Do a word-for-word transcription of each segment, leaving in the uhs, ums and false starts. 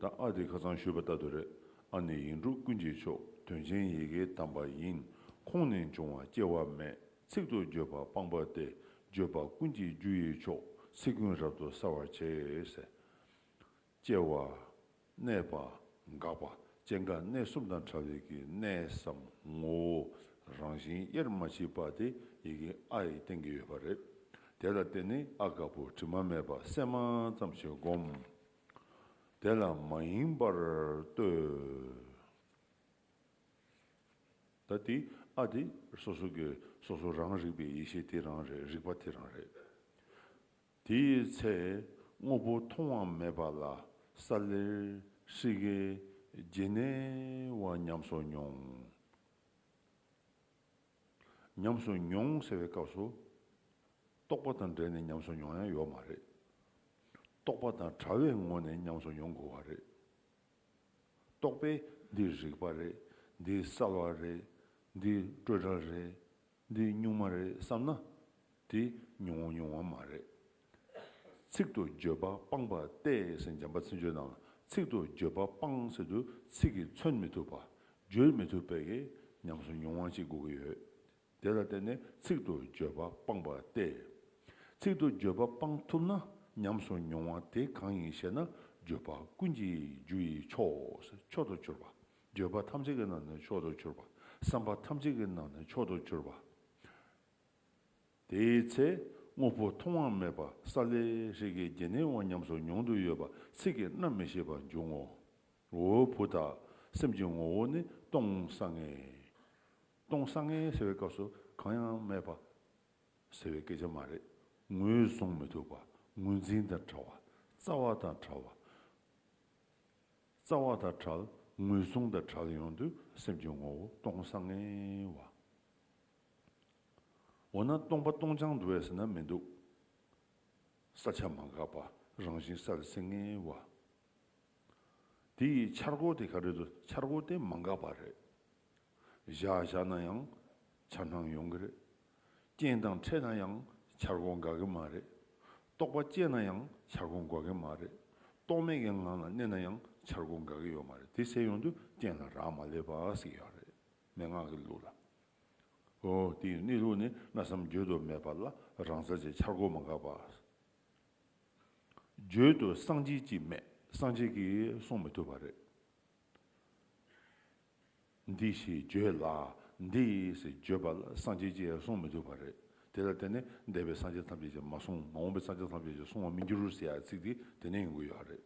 ད་ཨ་དེ་ཁ་སང་ཞུས་པ་ལྟར་དུ་རེད། ཨ་ནི་ཡིག་འབྲུ་ཀུན་གྱི་མཆོག་དོན་ཆེན་ཡི་གེའི་གདམས་པ་ཡིན། ཁོང་ནས་འབྱུང་བ་སྐྱེ་བ་མེད། ཚིག་ཏུ་བརྗོད་པ་སྤངས་པ་སྟེ། བརྗོད་པ་ཀུན་གྱི་རྒྱུ་ཡི་མཆོག་ཚིག་ཀུན་རབ་ཏུ་གསལ་བར་བྱེད་ཟེར། སྐྱེ་བ། གནས་པ། འགག་པ། སྐྱེ་འགག་གནས་གསུམ་དང་བྲལ་བའི་གི་གནས་སམ་ངོ་བོ་རང་བཞིན་དབྱེར་མ་མཆིས་པ་དེ་ཡི་གེ་ཨ་ཡིས་བསྟན་གྱི་ཡོད་པ་རེད། དེ་ལ་བརྟེན་ནས་ཨ་དཀར་པོ་དྲི་མ་མེད་པ་སྲན་མ་ཙམ་ཞིག་བསྒོམ། དེ་ལ་མ་ཡེངས་པར་ལྟོས། ད་དེ་ཨ་དེ་སོ་སོ་གི་སོ་སོ་རང་རིག་པའི་ཡེ་ཤེས་དེ་རང་རེད། རིག་པ་དེ་རང་རེད། དེའི་ཚེ་དངོས་པོ་མཐོང་བ་མེད་པ་ལ་ས་ལེར་ཧྲིག་གེ་ཇི་སྙེད་བ་ཉམས་སུ་མྱོང་། ཉམས་སུ་མྱོང་ཟེར་བའི་སྐབས་སུ། རྟོག་པ་དང་འབྲེལ་ནས་ཉམས་སུ་མྱོང་ཡ་ཡོད་མ་རེད། རྟོག་པ་དང་བྲལ་བའི་ངོ་ནས་ཉམས་སུ་མྱོང་དགོས་པ་རེད། རྟོག་པས་འདི་རིག་པ་རེད། འདི་གསལ་བ་རེད། འདི་སྤྲོས་བྲལ་རེད། འདི་གཉུག་མ་རེད་བསམ་ན། དེ་མྱོང་བ་མྱོང་བ་མ་རེད། ཚིག་ཏུ་བརྗོད་པ་སྤངས་པ་སྟེ་ཟེར་འཇམ་དཔལ་མཚན་བརྗོད་ནང་ཚིག་ཏུ་བརྗོད་པ་སྤངས་ཟེར་དུས་ཚིག་གིས་མཚོན་མི་ཐུབ་པ། བརྗོད་མི་ཐུབ་པའི་གི་ཉམས་སུ་མྱོང་བ་ཅིག་དགོས་ཀྱི་ཡོད། དེ་ལ་བརྟེན་ནས་ཚིག་ཏུ་བརྗོད་པ་སྤངས་པ་སྟེ། ཚིག་ཏུ་བརྗོད་པ་སྤང་ཐུབ་ན་ཉམས་སུ་མྱོང་བ་དེ་གང་ཡིན་ཞེ་ན། བརྗོད་པ་ཀུན་གྱི་རྒྱུ་ཡི་མཆོག་མཆོག་ཏུ་གྱུར་པ། བརྗོད་པ་ཐམས་ཅད་ཀྱི་ནང་ནས་མཆོག་ཏུ་གྱུར་པ། བསམ་པ་ཐམས་ཅད་ཀྱི་ནང་ནས་མཆོག་ཏུ་གྱུར་པ། དེའི་ཚེ་དངོས་པོ་མཐོང་བ་མེད་པ་ས་ལེ་ཧྲིག་གེ་ཇི་སྙེད་བ་ཉམས་སུ་མྱོང་དུ་ཡོད་པ་ཚིག་གིས་རྣམ་མི་ཤེས་པར་འབྱུང་ངོ་། འོ་བུ་དག། སེམས་ཀྱི་ངོ་བོ་ནི་སྟོང་སང་ངེ། སྟོང་སང་ངེ་ཟེར་བའི་སྐབས་སུ་གང་ཡང་མེད་པ་ཟེར་བའི་སྐད་ཆ་མ་རེད། ངོས་བཟུང་མི་ཐུབ་པ། ངོས་འཛིན་དང་བྲལ་བ། རྩ་བ་དང་བྲལ་བ། རྩ་བ་དང་བྲལ། ངོས་བཟུང་དང་བྲལ་ཡོང་དུས་སེམས་ཀྱི་ངོ་བོ་སྟོང་སང་ངེ་བ། འོ་ན་སྟོང་པ་སྟོང་རྐྱང་འདུག་བས་ཟེར་ན་མི་འདུག་ས་ཆ་མ་འགགས་པ། རང་བཞིན་གསལ་སིང་ངེ་བ། དེ་ཡི་འཆར་སྒོ་དེ་ག་རེ་འདུག་འཆར་སྒོ་དེ་མ་འགགས་པ་རེད། བཞག་བཞག་ན་ཡང་འཆར་སྣང་ཡོང་གི་རེད། རྐྱེན་དང་འཕྲད་ན་ཡང་འཆར་སྒོ་འགག་གི་མ་རེད། རྟོག་པ་སྐྱེས་ན་ཡང་འཆར་སྒོ་འགག་གི་མ་རེད། རྟོག་མེད་ཀྱི་ངང་ལ་གནས་ན་ཡང་འཆར་སྒོ་འགག་གི་ཡོད་མ་རེད། དེ་ཟེར་ཡོང་དུས་རྐྱེན་ལ་རག་མ་ལས་པ་ཟེར་གྱི་ཡོད་རེད། མན་ངག་གི་ལུགས་ལ། འོ་དེའི་གནས་ལུགས་ནི་སྣང་སེམས་བརྗོད་དུ་མེད་པ་ལ་རང་རྩལ་གྱི་འཆར་སྒོ་མ་འགགས་པ། བརྗོད་དུ་སངས་རྒྱས་ཀྱིས་མེད། སངས་རྒྱས་ཀྱིས་གསུང་མི་ཐུབ་པ་རེད། འདི་ཞེས་བརྗོད་ལ། འདི་ཞེས་བརྗོད་པ་ལ་སངས་རྒྱས་ཀྱིས་གསུང་མི་ཐུབ་པ་རེད། དེ་ལ་བརྟེན་ནས་འདས་པའི་སངས་རྒྱས་ཐམས་ཅད་ཀྱིས་མ་གསུངས། མ་འོངས་པའི་སངས་རྒྱས་ཐམས་ཅད་ཀྱིས་གསུང་བར་མི་འགྱུར་ཟེར་ཡ་ཚིག་འདི་དེ་ནས་ཡོང་གི་ཡོད་རེད།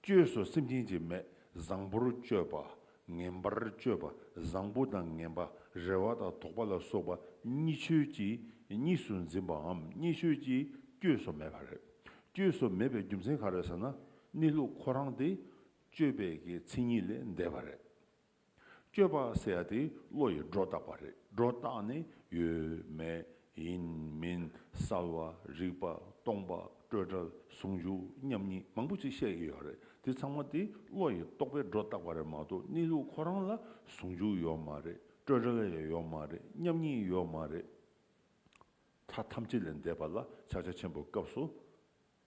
བཅོས་སུ་སེམས་ཅན་གྱི་མེད། བཟང་པོར་བཅོས་པ། ངན་པར་བཅོས་པ། བཟང་པོ་དང་ངན་པ། རེ་བ་དང་དོགས་པ་ལ་སོགས་པ་གཉིས་ཆོས་ཀྱིས་གཉིས་སུ་འཛིན་པའམ་གཉིས་ཆོས་ཀྱིས་བཅོས་སུ་མེད་པ་རེད། བཅོས་སུ་མེད་པའི་རྒྱུ་མཚན་ག་རེ་ཟེར་ན། གནས་ལུགས་ཁོ་རང་དེ་བཅོས་པའི་གི་མཚན་ཉིད་ལས་འདས་པ་རེད། བཅོས་པ་ཟེར་ཡ་དེ་བློ་ཡིས་སྒྲོ་བཏགས་པ་རེད། སྒྲོ་བཏགས་ནས་ཡོད་མེད་ཡིན་མིན་གསལ་བ་རིག་པ་སྟོང་པ་སྤྲོས་བྲལ་ཟུང་འཇུག་མཉམ་ཉིད་མང་པོ་ཅིག་བཤད་ཀྱི་ཡོད་རེད། དེ་ཚང་མ་དེ་བློ་ཡིས་རྟོག་པས་སྒྲོ་བཏགས་པ་རེད་མ་གཏོགས་གནས་ལུགས་ཁོ་རང་ལ་ཟུང་འཇུག་ཡོད་མ་རེད། སྤྲོས་བྲལ་ཡང་ཡོད་མ་རེད། མཉམ་ཉིད་ཡོད་མ་རེད། མཐའ་ཐམས་ཅད་ལས་འདས་པ་ལ་ཕྱག་རྒྱ་ཆེན་པོའི་སྐབས་སུ།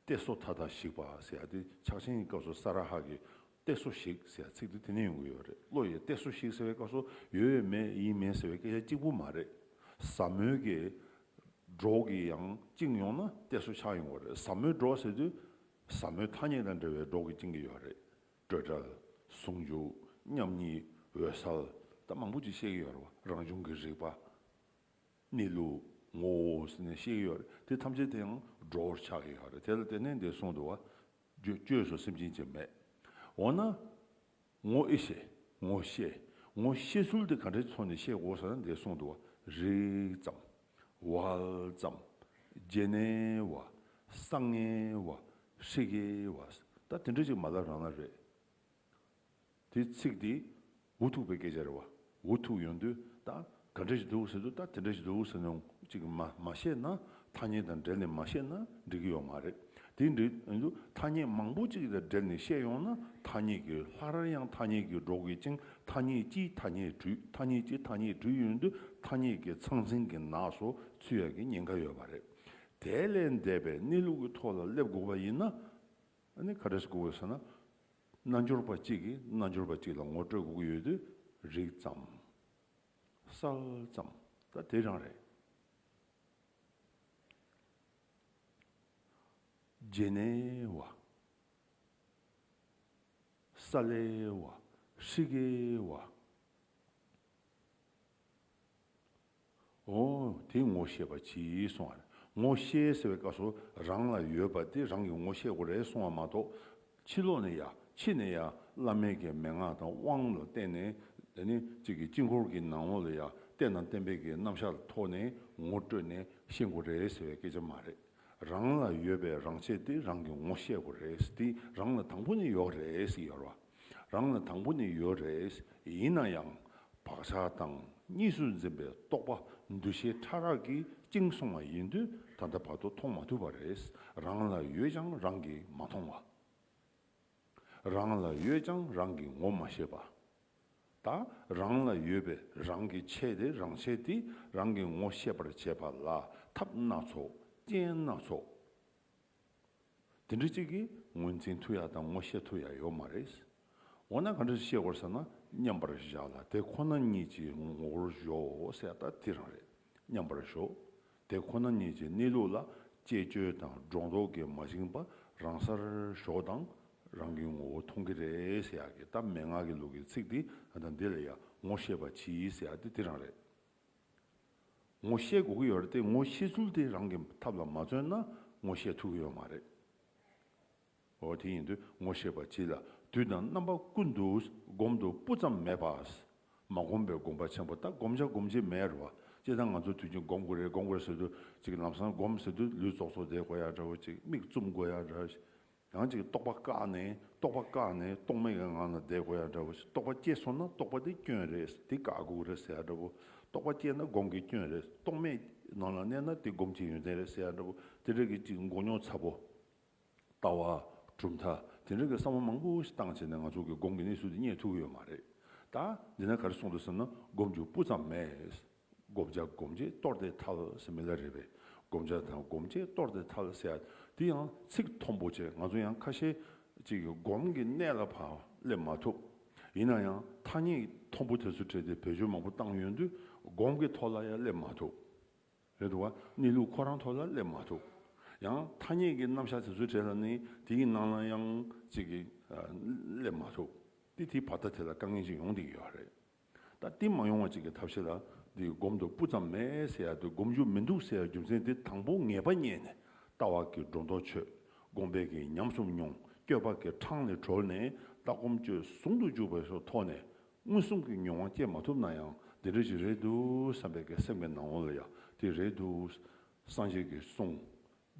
གཏད་སོ་མཐའ་དག་ཞིག་པ་ཟེར་ཡ་དེ་ཕྱག་ཆེན་གྱི་སྐབས་སུ་ས་ར་ཧ་གི་གཏད་སོ་ཞིག་ཟེར་ཡ་ཚིག་དེ་དེ་ནས་ཡོང་གི་ཡོད་རེད། བློ་ཡི་གཏད་སོ་ཞིག་ཟེར་བའི་སྐབས་སུ་ཡོད་མེད་ཡིན་མིན་ཟེར་བའི་སྐད་ཆ་གཅིག་པུ་མ་རེད། ཟབ་མོའི་གི་སྒྲོག་གིས་ཡང་བཅིངས་ཡོང་ན་གཏད་སོ་ཆགས་ཡོང་གི་རེད། ཟབ་མོའི་སྒྲོག་ཟེར་དུས་ཟབ་མོའི་ཐ་སྙད་དང་འབྲེལ་བའི་སྒྲོག་གིས་བཅིངས་ཀྱི་ཡོད་རེད། སྤྲོས་བྲལ། ཟུང་འཇུག་མཉམ་ཉིད། འོད་གསལ། ད་མང་པོ་ཅིག་བཤད་ཀྱི་ཡོད་རེད་བ། རང་བྱུང་གི་རིག་པ། གནས་ལུགས་ངོ་བོ་ཟེར་ནས་བཤད་ཀྱི་ཡོད་རེད། དེ་ཐམས་ཅད་དེ་ཡང་སྒྲོ་བོར་ཆགས་ཀྱི་ཡོད་རེད། དེ་ལ་བརྟེན་ནས་འདིར་གསུངས་འདུག་བ། བཅོས་བཅོས་སུ་སེམས་ཅན་གྱི་མེད། འོ་ན། ངོ་ཨེ་ཤེས། ངོ་ཤེས། ངོ་ཤེས་ཚུལ་དེ་ག་འདྲའི་ཐོག་ནས་ཤེས་དགོས་ཟེར་ན་འདིར་གསུངས་འདུག་བ། རིག་ཙམ། བལ་ཙམ། ཇེ་ནེ་བ། སང་ངེ་བ། ཧྲི་གེ་བ། ད་དེ་འདྲ་ཅིག་མ་ལབ་རང་ལ་རེད། དེ་ཚིག་དེ་འུ་ཐུག་པའི་སྐད་ཆ་རེད་བ། འུ་ཐུག་ཡོང་དུས་ད་ག་འདྲ་ཞིག་འདུག་ཟེར་དུས་ད་དེ་འདྲ་ཞིག་འདུག་ཟེར་ནས་ཅིག་མ་མ་བཤད་ན། ཐ་སྙད་དང་འབྲེལ་ནས་མ་བཤད་ན་འགྲིག་གི་ཡོད་མ་རེད། དེ་འདྲ་ཡོང་དུས་ཐ་སྙད་མང་པོ་ཅིག་དང་འབྲེལ་ནས་བཤད་ཡོང་ན་ཐ་སྙད་ཀྱི་སླར་ཡང་ཐ་སྙད་ཀྱི་སྒྲོག་གིས་བཅིངས། ཐ་སྙད་གཅིག་ཐ་སྙད་དྲུག་ཐ་སྙད་གཅིག་ཐ་སྙད་དྲུག་ཡོང་དུས་ཐ་སྙད་ཀྱི་ཚང་ཚིང་གི་ནགས་སུ་ཚུད་ཡག་གི་ཉེན་ཁ་ཡོད་པ་རེད། དེ་ལས་འདས་པའི་གནས་ལུགས་ཀྱི་ཐོག་ལ་སླེབས་དགོས་པ་ཡིན་ན། ཨ་ནི་ག་འདྲ་ཞིག་དགོས་ཟེར་ན། རྣལ་འབྱོར་པ་གཅིག་གིས་རྣལ་འབྱོར་པ་གཅིག་ལ་ངོ་སྤྲོད་དགོས་ཀྱི་ཡོད་དུས་རིག་ཙམ། གསལ་ཙམ། ད་དེ་རང་རེད། ཇེ་ནེ་ཝ། ས་ལེ་ཝ། ཧྲི་གེ་ཝ། འོ། དེ་ངོ་ཤེས་པ་གྱིས་གསུང་བ་རེད། ངོ་ཤེས་ཟེར་བའི་སྐབས་སུ་རང་ལ་ཡོད་པ་དེ་རང་གིས་ངོ་ཤེས་དགོས་རེད་གསུང་བ་མ་གཏོགས། ཕྱི་ལོགས་ནས་ཡ། ཕྱི་ནས་ཡ། བླ་མའི་གི་མན་ངག་དང་དབང་ལ་བརྟེན་ནས། དེ་ནི་གཅིག་གི་དཀྱིལ་འཁོར་གྱི་ནང་ལོགས་ལ་ཡ། རྟེན་དང་བརྟེན་པའི་གི་རྣམ་གཞག་ཐོག་ནས་ངོ་སྤྲོད་ནས་ཤེས་དགོས་རེད་ཟེར་བའི་སྐད་ཆ་མ་རེད། རང་ལ་ཡོད་པའི་རང་ཆས་དེ་རང་གིས་ངོ་ཤེས་དགོས་རེད། དེ་རང་ལ་དང་པོ་ནས་ཡོད་རེད་ཟེར་ཡོད་རེད་བ། རང་ལ་དང་པོ་ནས་ཡོད་རེད། ཡིན་ན་ཡང་བག་ཆགས་དང་གཉིས་སུ་འཛིན་པའི་རྟོག་པ་འདུ་ཤེས་ཕྲ་རགས་ཀྱིས་བཅིངས་སོང་བ་ཡིན་དུས་ད་ལྟ་བར་དུ་མཐོང་མ་ཐུབ་པ་རེད། རང་ལ་ཡོད་ཀྱང་རང་གིས་མ་མཐོང་བ། རང་ལ་ཡོད་ཀྱང་རང་གིས་ངོ་མ་ཤེས་པ། ད་རང་ལ་ཡོད་པའི་རང་གི་ཆས་དེ་རང་ཆས་དེ་རང་གིས་ངོ་ཤེས་པར་བྱེད་པ་ལ་ཐབས་སྣ་ཚོགས། རྐྱེན་སྣ་ཚོགས། དེ་འདྲ་གཅིག་གིས་ངོས་འཛིན་ཐུབ་ཡག་དང་ངོ་ཤེས་ཐུབ་ཡག་ཡོད་མ་རེད། འོ་ན་ག་འདྲ་ཤེས་དགོས་ཟེར་ན། མཉམ་པར་བཞག་ལ་དེ་ཁོ་ན་ཉིད་ཀྱི་ངོ་བོར་གཞོལ་ཟེར་ཡག་ད་དེ་རང་རེད། མཉམ་པར་བཞག་དེ་ཁོ་ན་ཉིད་ཀྱི་གནས་ལུགས་ལ་བཅས་བཅོས་དང་སྒྲོ་འདོགས་ཀྱིས་མ་བཅིངས་པ་རང་སར་བཞག་དང་རང་གི་ངོ་བོ་མཐོང་གི་རེད་ཟེར་ཡག་གི་ད་མན་ངག་གི་ལུགས་ཀྱི་ཚིག་དེ། ད་འདི་ལ་ཡ་ངོ་ཤེས་པ་གྱིས་ཟེར་ཡག་དེ་དེ་རང་རེད། ངོ་ཤེས་དགོས་ཀྱི་ཡོད་རེད་དེ། ངོ་ཤེས་ཚུལ་དེ་རང་གི་ཐབས་ལ་མ་བརྩོན་ན་ངོ་ཤེས་ཐུབ་ཀྱི་ཡོད་མ་རེད། འོ་དེ་ཡིན་དུས་ངོ་ཤེས་པ་གྱིས་ལ་དུས་དང་རྣམ་པ་ཀུན་ཏུ་སྒོམ་དུ་སྤུ་ཙམ་མེད་པ། མ་བསྒོམས་པའི་སྒོམ་པ་ཆེན་པོ་ད་བསྒོམ་བྱ་སྒོམ་བྱེད་མེད་རེད་བ། སྤྱིར་བཏང་ང་ཚོ་དུས་རྒྱུན་སྒོམ་དགོས་རེད་སྒོམ་དགོས་རེད་ཟེར་དུས་ཅིག་ལམ་སང་སྒོམ་ཟེར་དུས་ལུས་ཙོག་ཙོག་བསྡད་དགོས་ཡག་འདྲ་བོ། ཅིག་མིག་བཙུམ་དགོས་ཡག་འདྲ། ཡང་ཅིག་རྟོག་པ་བཀག་ནས་རྟོག་པ་བཀག་ནས་རྟོག་མེད་ཀྱི་ངང་ལ་བསྡད་དགོས་ཡག་འདྲ་བོ། རྟོག་པ་སྐྱེས་སོང་ན་རྟོག་པ་དེ་སྐྱོན་རེད། དེ་བཀག་དགོས་རེད་ཟེར་ཡག་འདྲ་བོ། རྟོག་པ་སྐྱེས་ན་སྒོམ་གྱི་སྐྱོན་རེད། རྟོག་མེད་ནང་ལ་གནས་ན་དེ་སྒོམ་གྱི་ཡོན་ཏན་རེད་ཟེར་ཡག་འདྲ་བོ། དེ་འདྲ་གི་ཅིག་མགོ་རྙོག་ཚ་པོ། ལྟ་བ། གྲུབ་མཐའ། དེ་འདྲ་གི་བསམ་བློ་མང་པོ་ཞིག་བཏང་བྱས་ནས་ང་ཚོ་གི་སྒོམ་གྱི་གནས་ཚུལ་དེ་རྙེད་ཐུབ་ཀྱི་ཡོད་མ་རེད། ད་འདི་ན་ག་རེ་གསུངས་འདུག་ཟེར་ན། སྒོམ་རྒྱུ་སྤུ་ཙམ་མེད། བསྒོམ་བྱ་སྒོམ་བྱེད་གཏོར་ཏེ་ཐལ་ཟེར་མི་ལ་རེད་པས། བསྒོམ་བྱ་དང་སྒོམ་བྱེད་གཏོར་ཏེ་ཐལ་ཟེར་ཡ་དེ་ཡང་ཚིག་མཐོན་པོ་བྱས། ང་ཚོ་ཡང་ཁ་ཤས་ཅིག་གིས་སྒོམ་གྱི་གནད་ལ་ཕར་སླེབས་མ་ཐུབ། ཡིན་ན་ཡང་ཐ་སྙད་མཐོན་པོ་དེ་ཚོ་བྲིས་ཏེ་བེད་སྤྱོད་མང་པོ་བཏང་ཡོང་དུས་སྒོམ་གྱི་ཐོག་ལ་ཡང་སླེབས་མ་ཐུབ། རེད་འདུག་བ། གནས་ལུགས་ཁོ་རང་ཐོག་ལ་སླེབས་མ་ཐུབ། ཡང་ཐ་སྙད་ཀྱི་རྣམ་གཞག་དེ་ཚོ་བྲིས་ལ་ནི་དེའི་ནང་ལ་ཡང་ཅིག་གིས་ཨ་སླེབས་མ་ཐུབ། དེ་དེའི་བར་ཐག་དེ་ལ་དཀའ་ངལ་ཅིག་ཡོང་བསྡད་ཀྱི་ཡོད་རེད། ད་དེ་མ་ཡོང་བ་ཅིག་གི་ཐབས་ཤེས་ལ་འདི་སྒོམ་དུ་སྤུ་ཙམ་མེད་ཟེར་ཡ་དེ་སྒོམ་རྒྱུ་མི་འདུག་ཟེར་ཡ་རྒྱུ་མཚན་དེ་དང་པོ་ངེས་པ་རྙེད་ནས་ལྟ་བ་གི་སྒྲོ་འདོགས་ཆོད། སྒོམ་པས་ཀྱི་ཉམས་སུ་མྱོང་། སྤྱོད་པ་གི་འཕྲང་ལས་གྲོལ་ནས་ལྟ་སྒོམ་སྤྱོད་ཟུང་དུ་འཇུག་པའི་སོ་ཐོག་ནས་མངོན་སུམ་གྱི་མྱོང་བ་སྐྱེ་མ་ཐུབ་ན་ཡང་འདི་འདྲ་ཞིག་རེད་འདུག་བསམ་པའི་གི་སེམས་ཀྱི་ནང་ལ་ཡ་དེ་རེད་འདུག། སངས་རྒྱས་ཀྱི་གསུང་།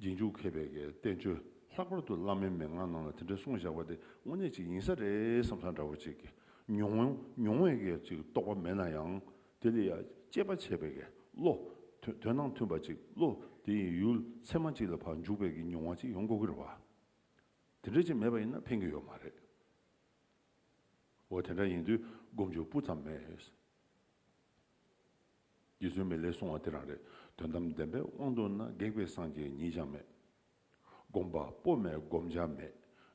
རྗེས་འཇུག་མཁས་པའི་གི་བསྟན་བཅོས་ལྷག་པར་དུ་བླ་མའི་མན་ངག་ནང་ལ་དེ་འདྲ་གསུངས་བཞག་པ་དེ་དངོས་གནས་ཅིག་ཡིན་ས་རེད་བསམ་ས་འདྲ་བོ་ཅིག་གི་མྱོང་མྱོང་བའི་གི་ཅིག་རྟོགས་པ་མེད་ན་ཡང་དེ་ལ་ཡ་དཔྱད་པ་བྱས་པའི་གི་བློ། དོན་དོན་དང་མཐུན་པ་ཅིག་བློ་དེ་ཡི་ཡུལ་ཚད་མ་ཅིག་ལ་ཕར་འཇུག་པའི་གི་མྱོང་བ་ཅིག་ཡོང་དགོས་ཀྱི་རེད་བ། དེ་འདྲ་ཅིག་མེད་པ་ཡིན་ན་ཕན་གྱི་ཡོད་མ་རེད། འོ་དེ་འདྲ་ཡིན་དུས་སྒོམ་རྒྱུ་སྤུ་ཙམ་མེད། རྗེ་བཙུན་མི་ལས་གསུང་བ་དེ་རང་རེད། དོན་དམ་བདེན་པའི་དབང་དུ་ན། སྒེག་པའི་སངས་རྒྱས་ཉིད་ཀྱང་མེད། སྒོམ་པ་པོ་མེད་སྒོམ་བྱ་མེད།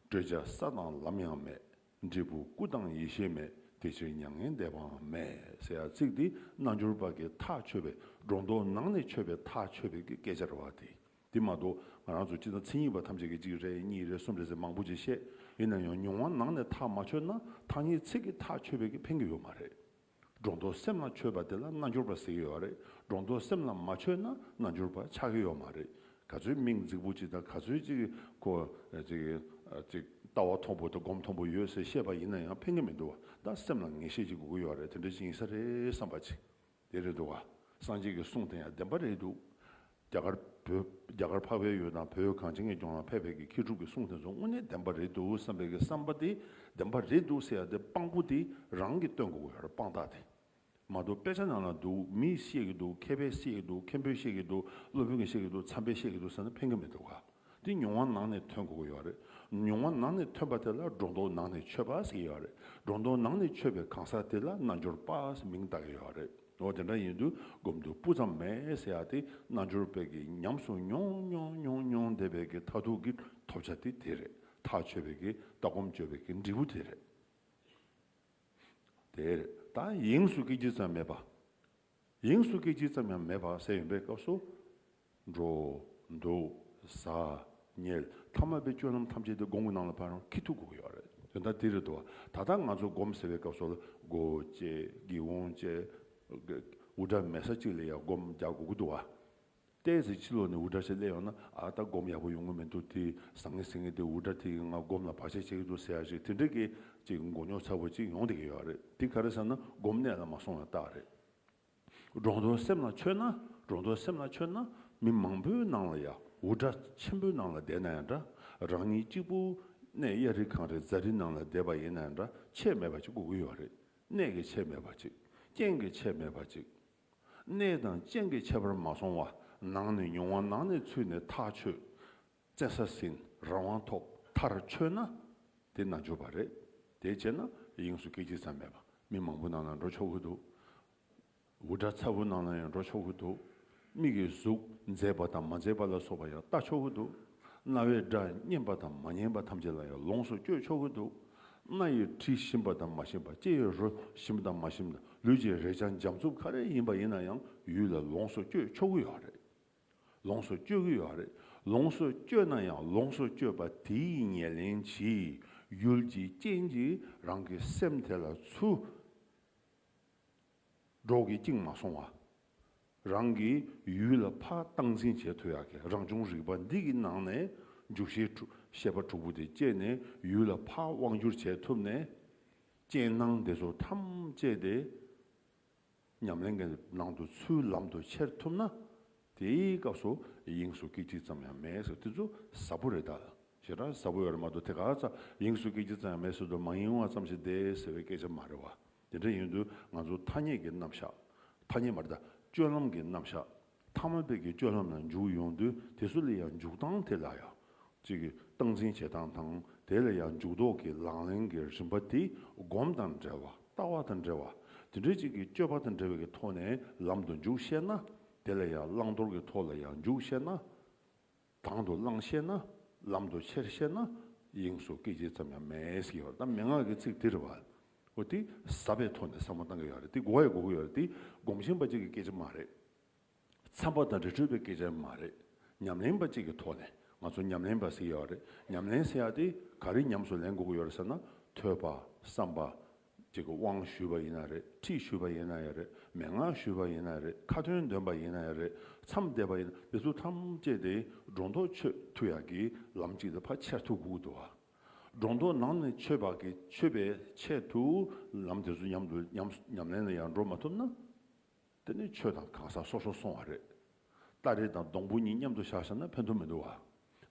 བགྲོད་བྱ་ས་དང་ལམ་ཡང་མེད། འབྲས་བུ་སྐུ་དང་ཡེ་ཤེས་མེད། དེ་ཕྱིར་མྱ་ངན་འདས་པའང་མེད། ཟེར་ཡ་ཚིག་འདི་རྣལ་འབྱོར་པ་གིས་ཐག་ཆོད་པའི་སྒྲོ་འདོགས་ནང་ནས་ཆོད་པའི་ཐག་ཆོད་པའི་གི་སྐད་ཆ་རེད་བ་དེ། དེ་མ་གཏོགས་ང་རང་ཚོ་སྤྱིར་བཏང་མཚན་ཉིད་པ་ཐམས་ཅད་ཀྱིས་གཅིག་རེད་གཉིས་རེད་གསུམ་རེད་ཟེར་མང་པོ་ཅིག་བཤད། ཡིན་ན་ཡང་མྱོང་བ་ནང་ནས་ཐག་མ་ཆོད་ན་ཐ་སྙད་ཚིག་གིས་ཐག་ཆོད་པའི་གི་ཕན་གྱི་ཡོད་མ་རེད། སྒྲོ་འདོགས་སེམས་ལ་ཆོད་པ་དེ་ལ་རྣལ་འབྱོར་པ་ཟེར་གྱི་ཡོད་རེད། སྒྲོ་འདོགས་སེམས་ལ་མ་ཆོད་ན་རྣལ་འབྱོར་པ་ཆགས་ཀྱི་ཡོད་མ་རེད། ག་ཚོད་མིག་མཛེས་པོ་ཅིག་དང་ག་ཚོད་ཅིག་གོ་ཅིག་ཅིག་ལྟ་བ་མཐོན་པོ་དང་སྒོམ་མཐོན་པོ་ཡོད་ཟེར་བཤད་པ་ཡིན་ན་ཡང་ཕན་གྱི་མི་འདུག་བ། ད་སེམས་ལ་ངེས་ཤེས་ཅིག་དགོས་ཀྱི་ཡོད་རེད། དེ་འདྲ་ཅིག་ཡིན་ས་རེད་བསམ་པ་ཅིག་དེ་རེད་འདུག་བ། སངས་རྒྱས་ཀྱི་གསུང་དེ་ཡང་བདེན་པ་རེད་འདུག། རྒྱ་གར་བོད་རྒྱ་གར་འཕགས་པའི་ཡུལ་དང་བོད་གངས་ཅན་གྱི་ལྗོངས་ལ་ཕེབས་པའི་གི་མཁས་གྲུབ་ཀྱི་གསུང་དེ་ཚོ་དངོས་གནས་བདེན་པ་རེད་འདུག་བསམ་པའི་གི་བསམ་པ་དེ་བདེན་པ་རེད་འདུག་ཟེར་ཡ་དེ་དཔང་པོ་དེ་རང་གིས་སྟོན་དགོས་ཀྱི་ཡོད་རེད། དཔང་རྟགས་དེ་མ་གཏོགས་དཔེ་ཆ་ནང་ལ་འདུག་མིས་བཤད་ཀྱི་འདུག་མཁས་པས་བཤད་ཀྱི་འདུག་མཁན་པོས་བཤད་ཀྱི་འདུག་སློབ་དཔོན་གྱིས་བཤད་ཀྱི་འདུག་མཚམས་པས་བཤད་ཀྱི་འདུག་ཟེར་ན་ཕན་གྱི་མི་འདུག་ག། དེ་མྱོང་བ་ནང་ནས་ཐོན་དགོས་ཀྱི་ཡོད་རེད། མྱོང་བ་ནང་ནས་ཐོན་པ་དེ་ལ་སྒྲོ་འདོགས་ནང་ནས་ཆོད་པ་ཟེར་གྱི་ཡོད་རེད། སྒྲོ་འདོགས་ནང་ནས་ཆོད་པའི་གང་ཟག་དེ་ལ་རྣལ་འབྱོར་པ་ཟེར་མིང་བཏགས་ཀྱི་ཡོད་རེད། འོ་དེ་འདྲ་ཡིན་དུས་སྒོམ་དུ་སྤུ་ཙམ་མེད་ཟེར་ཡ་དེ་རྣལ་འབྱོར་པའི་གི་ཉམས་སུ་མྱོང་མྱོང་མྱོང་མྱོང་བསྡད་པའི་གི་མཐར་ཐུག་གི་ཐོབ་བྱ་དེ་དེ་རེད། ཐག་ཆོད་པའི་གི་ལྟ་སྒོམ་སྤྱོད་པའི་གི་འབྲས་བུ་དེ་རེད། དེ་རེད། ད་དབྱིངས་སུ་སྐད་ཅིག་ཙམ་མེད་པ། དབྱིངས་སུ་སྐད་ཅིག་ཙམ་ཡང་མེད་པ་ཟེར་ཡོང་པའི་སྐབས་སུ། འགྲོ། འདུག་ཟ། ཉལ། ཐ་མལ་པའི་སྤྱོད་ལམ་ཐམས་ཅད་དེ་སྒོམ་གྱི་ནང་ལ་ཕར་འཁྱེར་ཐུབ་དགོས་ཀྱི་ཡོད་རེད། དོན་དག་དེ་རེད་འདུག་བ། ད་ལྟ་ང་ཚོ་སྒོམ་ཟེར་བའི་སྐབས་སུ་ལ་སྒོ་བཅད། སྒེའུ་ཁུང་བཅད། དབུ་སྐྲ་མེད་ས་གཅིག་ལ་ཡང་སྒོམ་རྒྱག་དགོས་ཀྱི་འདུག་བ། ཏོག་ཙམ་ཕྱི་ལོགས་ནས་དབུ་སྐྲ་ཞིག་སླེབས་ཡོང་ན། ཨ། ད་སྒོམ་ཡག་པོ་ཡོང་གི་མི་འདུག་དེ་ཟང་ངེ་ཟིང་ངེ་དེ་དབུ་སྐྲ་དེ་ང་སྒོམ་ལ་བར་ཆད་བྱེད་ཀྱི་འདུག་ཟེར་ཡ་ཞིག་དེ་འདྲ་གི་ཅིག་མགོ་རྙོག་ཚ་པོ་ཅིག་ཡོང་བསྡད་ཀྱི་ཡོད་རེད། དེ་ག་རེ་ཟེར་ན་སྒོམ་གནད་ལ་མ་སོང་བའི་རྟགས་རེད། སྒྲོ་འདོགས་སེམས་ལ་ཆོད་ན། སྒྲོ་འདོགས་སེམས་ལ་ཆོད་ན། མི་མང་པོའི་ནང་ལ་ཡང་། དབུ་སྐྲ་ཆེན་པོའི་ནང་ལ་བསྡད་ན་ཡང་འདྲ། རང་ཉིད་གཅིག་པུ་གནས་གཡའ་རི་གངས་རི་རྫ་རིའི་ནང་ལ་བསྡད་པ་ཡིན་ན་ཡང་འདྲ། ཁྱད་མེད་པ་ཅིག་དགོས་ཀྱི་ཡོད་རེད། གནས་ཀྱི་ཁྱད་མེད་པ་ཅིག་རྐྱེན་གྱི་ཁྱད་མེད་པ་ཅིག་གནས་དང་རྐྱེན་གྱི་ཁྱད་པར་མ་སོང་བ། ནང་ནས་མྱོང་བ་ནང་ནས་ཚུད་ནས་ཐག་ཆོད། བཙན་ས་ཟིན། རང་དབང་ཐོབ། མཐར་ཆོད་ན། དེ་རྣལ་འབྱོར་པ་རེད། དེ་བྱས་ན་དབྱིངས་སུ་སྐད་ཅིག་ཙམ་མེད་པ། མི་མང་པོ་ནང་ལ་འགྲོ་ཆོག་གི་འདུག་དབུ་སྐྲ་ཚ་པོ་ནང་ལ་ཡང་འགྲོ་ཆོག་གི་འདུག་མི་གི་གཟུགས་མཛེས་པ་དང་མ་མཛེས་པ་ལ་སོགས་པ་ཡང་ལྟ་ཆོག་གི་འདུག་རྣ་བའི་སྒྲ་སྙན་པ་དང་མ་སྙན་པ་ཐམས་ཅད་ལ་ཡང་ལོངས་སུ་སྤྱོད་ཆོག་གི་འདུག་སྣ་ཡི་དྲི་ཞིམ་པ་དང་མ་ཞིམ་པ། ལྕེ་ཡི་རོ་ཞིམ་པ་དང་མ་ཞིམ་པ། ལུས་ཀྱི་རེག་བྱ་འཇམ་རྩུབ་ག་རེ་ཡིན་པ་ཡིན་ན་ཡང་ཡུལ་ལ་ལོངས་སུ་སྤྱོད་ཆོག་གི་ཡོད་རེད། ལོངས་སུ་སྤྱོད་ཀྱི་ཡོད་རེད། ལོངས་སུ་སྤྱོད་ན་ཡང་ལོངས་སུ་སྤྱོད་པ་དེའི་ཉེར་ལེན་གྱིས་ཡུལ་གྱི་རྐྱེན་གྱིས་རང་གི་སེམས་དེ་ལ་ཚུར་སྒྲོག་གིས་བཅིངས་མ་སོང་བ། རང་གི་ཡུལ་ལ་ཕར་སྟངས་འཛིན་བྱེད་ཐུབ་ཡག་གི་རང་བྱུང་རིག་པ་འདི་གི་ནང་ནས་འཇུག་ཤེས་དྲུག་ཤེས་པ་དྲུག་པོ་དེ་སྐྱེས་ནས་ཡུལ་ལ་ཕར་དབང་བསྒྱུར་བྱེད་ཐུབ་ནས། རྐྱེན་སྣང་དེ་ཚོ་ཐམས་ཅད་དེ་ཉམས་ལེན་གྱི་ནང་དུ་ཚུར་ལམ་དུ་ཁྱེར་ཐུབ་ན། དེའི་སྐབས་སུ་དབྱིངས་སུ་སྐད་ཅིག་ཙམ་ཡང་མེད་ཟེར། དེ་ཚོ་ཟབ་པོ་རེད་ད། ཞེ་དྲག་ཟབ་པོ་ཡོད་རེད་མ་གཏོགས། དེ་ག་ཙམ་དབྱིངས་སུ་སྐད་ཅིག་ཙམ་ཡང་མེད་ཟེར་དུས་མ་ཡིན་པ་ཙམ་ཞིག་བསྡད་ཟེར་བའི་སྐད་ཆ་མ་རེད་བ། དེ་འདྲ་ཡིན་དུས་ང་ཚོ་ཐ་སྙད་ཀྱི་རྣམ་གཞག་ཐ་སྙད་མ་རེད་ད། སྤྱོད་ལམ་གྱི་རྣམ་གཞག་ཐ་མལ་པའི་གི་སྤྱོད་ལམ་ལ་འཇུག་ཡོང་དུས། དེ་ཚོ་ལ་ཡང་འཇུག་སྟངས་དེ་ལ་ཡང་ཅིག་གི་སྟངས་འཛིན་བྱེད་སྟངས་དང་། དེ་ལ་ཡང་འཇུག་ལྡོག་གི་ལག་ལེན་གྱི་རིམ་པ་དེ་སྒོམ་དང་འབྲེལ་བ། ལྟ་བ་དང་འབྲེལ་བ། དེ་འདྲའི་ཅིག་གི་སྤྱོད་པ་དང་འབྲེལ་བའི་གི་ཐོག་ནས་ལམ་དུ་འཇུག་ཤེས་ན། དེ་ལ་ཡང་བླང་དོར་གྱི་ཐོག་ལ་ཡང་འཇུག་ཤེས་ན། དང་དུ་བླང་ཤེས་ན། ལམ་དུ་ཁྱེར་ཤེས་ན། དབྱིངས་སུ་སྐད་ཅིག་ཙམ་ཡང་མེད་ཟེར་གྱི་ཡོད་རེད། ད་མན་ངག་གི་ཚིག་དེ་རེད་བ། འོ་དེ་ཟབ་པའི་ཐོག་ནས་བསམ་བློ་བཏང་གི་ཡོད་རེད། དེ་གོ་ཡ་གོ་གི་ཡོད་རེད། དེ་སྒོམ་ཆེན་པ་གཅིག་གི་སྐད་ཆ་མ་རེད། མཚམས་པ་དང་རི་ཁྲོད་པའི་སྐད་ཆ་མ་རེད། ཉམས་ལེན་པ་གཅིག་གི་ཐོག་ནས། ང་ཚོ་ཉམས་ལེན་པ་ཟེར་ཡོད་རེད། ཉམས་ལེན་ཟེར་ཡ་དེ་ག་རེ་ཉམས་སུ་ལེན་དགོས་ཀྱི་ཡོད་རེད་ཟེར་ན། ཐོས་པ། བསམ་པ། གཅིག་གི་དབང་ཞུས་པ་ཡིན་ན་རེད། ཁྲིད་ཞུས་པ་ཡིན་ན་ཡང་རེད། མན་ངག་ཞུས་པ་ཡིན་ན་རེད། ཁ་ཏོན་འདོན་པ་ཡིན་ན་ཡང་རེད། མཚམས་བསྡད་པ་ཡིན་ན། དེ་ཚོ་ཐམས་ཅད་དེ་སྒྲོ་འདོགས་ཆོད་ཐུབ་ཡག་གི་ལམ་གཅིག་ལ་ཕར་ཁྱེར་ཐུབ་དགོས་ཀྱི་འདུག་བ། སྒྲོ་འདོགས་ནང་ནས་ཆོད་པ་གི་ཆོད་པའི་ཆེད་དུ་ལམ་དེ་ཚོ་མཉམ་དུ་ཉམས་ཉམས་ལེན་ལ་ཡང་འགྲོ་མ་ཐུབ་ན། དེ་ནི་ཆོས་དང་གང་ཟག་སོ་སོར་སོང་བ་རེད། སྟ་རེ་དང་སྡོང་པོ་གཉིས་མཉམ་དུ་བཞག་བཞག་ན་ཕན་ཐོགས་མི་འདུག་བ།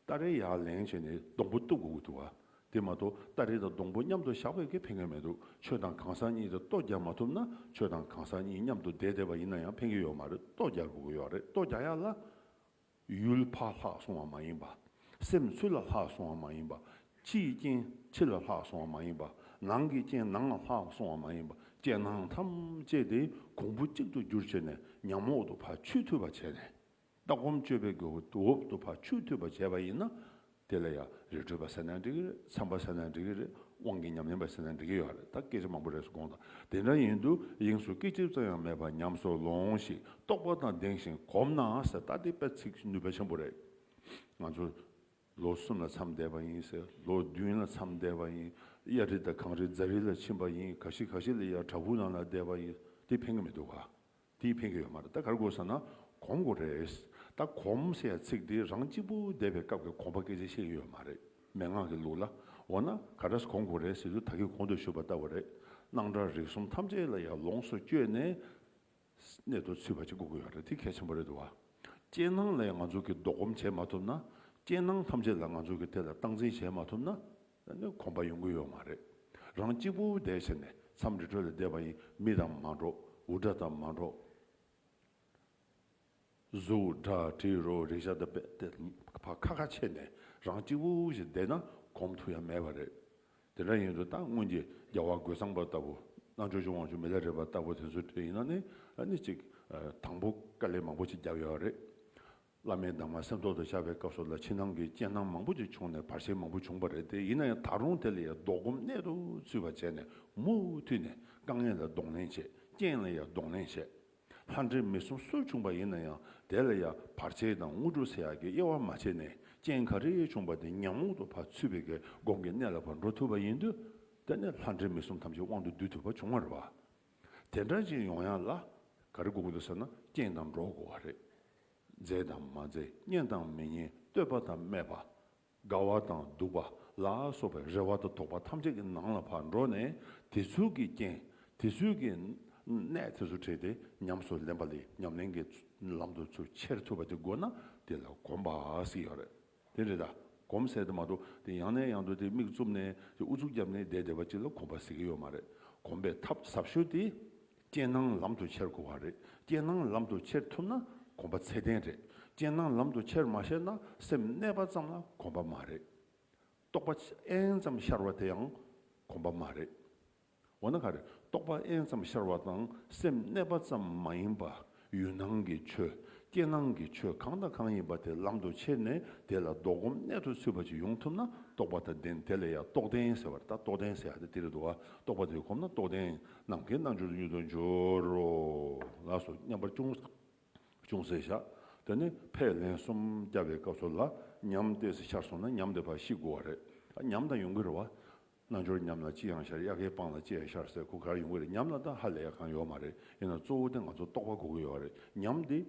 སྟ་རེ་ཡར་ལེན་བྱས་ནས་སྡོང་པོ་གཏུབ་དགོས་ཀྱི་འདུག་བ། དེ་མ་གཏོགས་སྟ་རེ་དང་སྡོང་པོ་མཉམ་དུ་བཞག་པས་ཀྱི་ཕན་གྱི་མི་འདུག་ཆོས་དང་གང་ཟག་གཉིས་དེ་ལྟོ་རྒྱག་མ་ཐུབ་ན། ཆོས་དང་གང་ཟག་གཉིས་མཉམ་དུ་བསྡད་བསྡད་པ་ཡིན་ན་ཡང་ཕན་གྱི་ཡོད་མ་རེད། ལྟོ་རྒྱག་དགོས་ཀྱི་ཡོད་རེད། ལྟོ་རྒྱག་ཡ་ལ། ཡུལ་ཕར་ལྷག་སོང་བ་མ་ཡིན་པ། སེམས་ཚུར་ལ་ལྷག་སོང་བ་མ་ཡིན་པ། ཕྱི་ཡི་རྐྱེན་ཕྱི་ལ་ལྷག་སོང་བ་མ་ཡིན་པ། ནང་གི་རྐྱེན་ནང་ལ་ལྷག་སོང་བ་མ་ཡིན་པ། རྐྱེན་ནང་ཐམས་ཅད་དེ་གོང་བུ་གཅིག་ཏུ་བསྒྱུར་བྱས་ནས་ཉམས་འོག་ཏུ་ཕར་ཆུད་ཐུབ་པ་བྱས་ནས། ལྟ་སྒོམ་སྤྱོད་པའི་སྒོ་འོག་ཏུ་ཕར་ཆུད་ཐུབ་པ་བྱས་པ་ཡིན་ན། དེ་ལ་ཡང་རི་ཁྲོད་པ་ཟེར་ན་འགྲིག་གི་རེད། མཚམས་པ་ཟེར་ན་འགྲིག་གི་རེད། དབང་གི་ཉམས་ལེན་པ་ཟེར་ན་འགྲིག་གི་ཡོད་རེད། ད་སྐད་ཆ་མང་པོ་རེད་ཟེར་དགོངས་དང་། དེ་འདྲ་ཡིན་དུས་དབྱིངས་སུ་སྐད་ཅིག་ཙམ་ཡང་མེད་པར་ཉམས་སུ་ལོངས་ཤིག་རྟོགས་པ་དང་ལྡན་ཞིང་གོམས་ན་ཟེར། ད་དེ་དཔེ་ཚིག་ནུས་པ་ཆེན་པོ་རེད། ང་ཚོ་ལོ་གསུམ་ལ་མཚམས་བསྡད་པ་ཡིན་ཟེར། ལོ་བདུན་ལ་མཚམས་བསྡད་པ་ཡིན། གཡའ་རི་དང་གངས་རི་རྫ་རི་ལ་ཕྱིན་པ་ཡིན། ག་ཤེད་ག་ཤེད་ལ་ཡང་བྲག་ཕུག་ནང་ལ་བསྡད་པ་ཡིན། དེ་ཕན་གྱི་མི་འདུག་ག་དེས་ཕན་གྱི་ཡོད་མ་རེད། ད་ག་རེ་དགོས་ཟེར་ན་གོམས་དགོས་རེད། ད་གོམས་ཟེར་ཡ་ཚིག་འདི་རང་གཅིག་པུ་བསྡད་པའི་སྐབས་ཀྱི་གོམས་པ་སྐད་ཆ་བཤད་ཀྱི་ཡོད་མ་རེད། མན་ངག་གི་ལུགས་ལ། འོ་ན་ག་འདྲ་སེ་གོམས་དགོས་རེད་ཟེར་དུས་ད་གིན་གོང་དུ་ཞུས་པ་ལྟ་བུ་རེད། སྣང་གྲགས་རིག་གསུམ་ཐམས་ཅད་ལ་ཡང་ལོངས་སུ་སྤྱོད་ནས་གནད་དུ་ཚུད་པ་ཅིག་དགོས་ཀྱི་ཡོད་རེད། དེ་གལ་ཆེན་པོ་རེད་འདུག་བ། རྐྱེན་སྣང་ལ་ཡང་ང་ཚོ་གིས་ལྡོག་སྒོམ་བྱེད་མ་ཐུབ་ན། རྐྱེན་སྣང་ཐམས་ཅད་ལ་ང་ཚོ་གིས་དེ་ལ་སྟངས་འཛིན་བྱེད་མ་ཐུབ་ན། ཨ་ནི་གོམས་པ་ཡོང་གི་ཡོད་མ་རེད། རང་གཅིག་པུ་བསྡད་བྱས་ནས་མཚམས་རི་ཁྲོད་ལ་བསྡད་པ་ཡིན། མི་དང་མ་འགྲོགས། འུར་སྒྲ་དང་མ་འགྲོགས། གཟུགས་སྒྲ་དྲི་རོ་རེག་བྱ་དང་རྦད་དེ་ཕར་ཁ་ཁ་ཕྱེ་ནས་རང་གཅིག་པུ་ཞིག་བསྡད་ན་གོམས་ཐུབ་ཡ་མེད་པ་རེད། དེ་འདྲ་ཡིན་དུས་ད་སྔོན་གྱི་རྒྱལ་བ་རྒོད་ཚང་པ་ལྟ་བུ། རྣལ་འབྱོར་ཆོས་དབང་ཕྱུག་མི་ལ་རས་པ་ལྟ་བུ་དེ་ཚོ་ཡིན་ན་ནི། ཨ་ནི་ཅིག་ཨ་དང་པོ་དཀའ་ལས་མང་པོ་ཅིག་བརྒྱབ་ཡོད་རེད། བླ་མའི་གདམས་ངག་སེམས་རྟོགས་དང་བཅས་པའི་སྐབས་སུ་ལ་ཕྱི་ནང་གི་རྐྱེན་སྣང་མང་པོ་ཅིག་བྱུང་ནས་བར་ཆད་མང་པོ་བྱུང་བ་རེད་དེ། ཡིན་ན་ཡང་ད་རུང་དེ་ལ་ཡང་ལྡོག་སྒོམ་གནད་དུ་ཚུད་པ་བྱས་ནས་མུ་མཐུད་ནས་དཀའ་ངལ་ལ་གདོང་ལེན་བྱེད། རྐྱེན་ལ་ཡང་གདོང་ལེན་བྱེད། ལྷ་འདྲེ་མི་གསུམ་སུ་བྱུང་པ་ཡིན་ན་ཡང་དེ་ལ་ཡང་བར་ཆད་དང་དངོས་གྲུབ་ཟེར་ཡག་གི་དབྱེ་བ་མ་ཕྱེ་ནས་རྐྱེན་ག་རེ་བྱུང་པ་དེ་ཉམས་འོག་ཏུ་ཕར་ཚུད་པའི་གི་སྒོམ་གྱི་གནད་ལ་ཕར་འགྲོ་ཐུབ་པ་ཡིན་དུས། དེ་ནས་ལྷ་འདྲེ་མི་གསུམ་ཐམས་ཅད་དབང་དུ་བསྡུ་ཐུབ་པ་བྱུང་བ་རེད་བ། དེ་འདྲ་ཅིག་ཡོང་ཡག་ལ་ག་རེ་དགོས་ཀྱི་འདུག་ཟེར་ན། རྐྱེན་དང་འགྲོ་དགོས་པ་རེད། མཛེས་དང་མ་མཛེས། སྙན་དང་མི་སྙན། བསྟོད་པ་དང་སྨད་པ། དགའ་བ་དང་སྡུག་པ་ལ་སོགས་པའི་རེ་བ་དང་དོགས་པ་ཐམས་ཅད་ཀྱི་ནང་ལ་ཕར་འགྲོ་ནས། དེ་ཚོའི་གི་རྐྱེན། དེ་ཚོའི་གི་གནད་དེ་ཚོ་དྲངས་ཏེ་ཉམས་སུ་ལེན་པ་ལས་ཉམས་ལེན་གྱི་ལམ་དུ་ཚུར་ཁྱེར་ཐུབ་པ་དེ་དགོས་ན། དེ་ལ་གོམས་པ་ཟེར་ཡོད་རེད། དེ་རེད་ད། གོམས་ཟེར་དེ་མ་གཏོགས་དེ་ཡང་ནས་ཡང་དུ་དེ་མིག་བཙུམ་ནས་དེ་ཨུ་ཚུགས་བརྒྱབ་ནས་བསྡད་བསྡད་པ་ཅིག་ལ་གོམས་པ་ཟེར་གྱི་ཡོད་མ་རེད། གོམས་པའི་ཐབས་ཟབ་ཤོས་དེ་རྐྱེན་སྣང་ལམ་དུ་ཁྱེར་དགོས་པ་རེད། རྐྱེན་སྣང་ལམ་དུ་ཁྱེར་ཐུབ་ན་གོམས་པ་ཚད་ལྡན་རེད། རྐྱེན་སྣང་ལམ་དུ་ཁྱེར་མ་ཤེས་ན་སེམས་གནས་པ་ཙམ་ལ་གོམས་པ་མ་རེད། རྟོག་པ་དབེན་ཙམ་ཤར་བ་དེ་ཡང་གོམས་པ་མ་རེད། འོ་ན་ག་རེ། རྟོག་པ་དབེན་ཙམ་ཤར་བ་དང་སེམས་གནས་པ་ཙམ་མ་ཡིན་པ། ཡུལ་སྣང་གི་ཆོས། རྐྱེན་སྣང་གི་ཆོས་གང་དང་གང་ཡིན་པ་དེ་ལམ་དུ་ཁྱེར་ནས་དེ་ལ་ལྡོག་སྒོམ་གནད་དུ་ཚུད་པ་ཅིག་ཡོང་ཐུབ་ན། རྟོགས་པ་དང་ལྡན། དེ་ལ་ཡང་རྟོགས་ལྡན་ཟེར་བ་རེད། ད་རྟོགས་ལྡན་ཟེར་ཡག་དེ་དེ་རེད་འདུག་བ། རྟོགས་པ་དེ་གོམས་ན་རྟོགས་ལྡན། ནམ་མཁའི་རྣལ་འབྱོར་དུ་མྱུར་དུ་འགྱུར་རོ། ལགས་སོ། མཉམ་པར་ཅུང་ཅུང་ཟད་བཞག་དེ་ནས་ཕར་ལན་གསུམ་བརྒྱབ་པའི་སྐབས་སུ་ལ་ཉམས་ཏོག་ཙམ་ཤར་སོང་ན་ཉམས་དེ་ཕར་ཞི་དགོས་པ་རེད། ཉམས་དང་ཡོང་གི་རེད་བ། རྣལ་འབྱོར་ཉམས་ལ་ཅི་ཡང་ཤར། དབྱར་ཁའི་སྤང་ལ་ཅི་ཡང་ཤར་ཟེར། ཁོ་གར་ཡོང་གི་རེད། ཉམས་ལ་ད་ཧ་ལས་ཡག་གང་ཡོད་མ་རེད། ཡིན་ན་གཙོ་བོ་དེ་ང་ཚོ་རྟོགས་པ་དགོས་ཀྱི་ཡོད་རེད། ཉམས་དེ་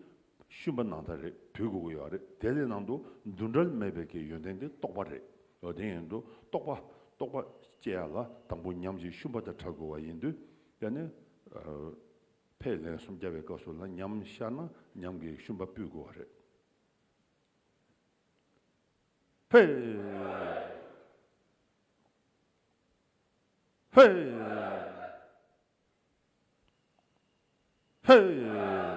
ཤུན་པ་ནང་ལྟར་རེད། བུད་དགོས་ཀྱི་ཡོད་རེད། དེ་ལས་ནང་དུ་འདུ་འབྲལ་མེད་པའི་གི་ཡོན་ཏན་དེ་རྟོགས་པ་རེད། འོ་དེ་ཡིན་དུས་རྟོགས་པ་རྟོགས་པ་སྐྱེ་ཡག་ལ་དང་པོ་ཉམས་ཀྱི་ཤུན་པ་དེ་བྲལ་དགོས་པ་ཡིན་དུས། ཡང་ནི་ཕར་ལན་གསུམ་བརྒྱབ་པའི་སྐབས་སུ་ལ་ཉམས་ཤར་ན་ཉམས་ཀྱི་ཤུན་པ་སྤུད་དགོས་པ་རེད། ཧེ། ཧེ། ཧེ།